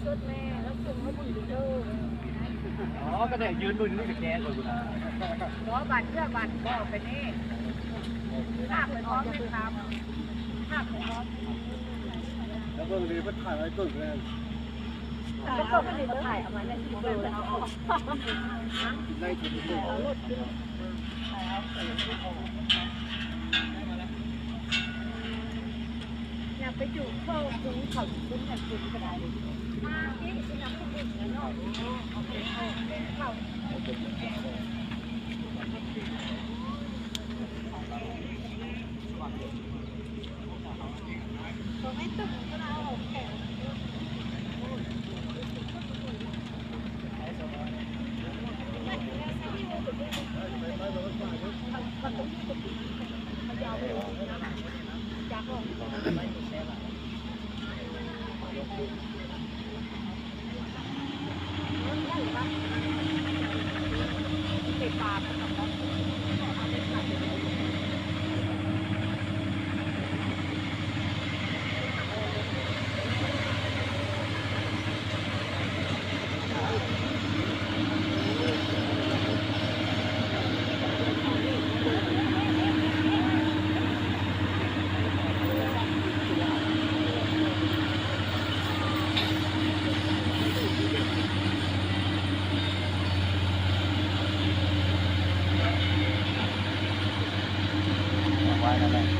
ສຸດແມ່ ແລ້ວສົ່ງມາດີເດີ. ອໍ ກໍໄດ້ຢືນເບິ່ງຢູ່ໃນສະແກນກ່ອນພຸ້ນນະ. ບໍ່ບາດເທື່ອບາດບໍ່ໄປນີ້ ພາກໄປພ້ອມແມ່ຄ້າ ພາກໄປພ້ອມ ແລ້ວເບິ່ງດີເພິ່ນຖ່າຍໄວ້ຕົ້ນແລ້ວ ແລ້ວກໍເພິ່ນກໍຖ່າຍເອົາມາໃນທີ່ເບິ່ງ ໄດ້ທີ່ເບິ່ງ ເອົາລົດຂຶ້ນ ຢ່າໄປຢູ່ເຂົາ ເຂົາຢູ່ພຸ້ນ ຢ່າຂຶ້ນກໍໄດ້ ມາທີ່ສະໜາມບິນເນາະ ເຂົາ ເຂົາ ເຂົາ ເຂົາ ໄວ້ນັ້ນແຫຼະ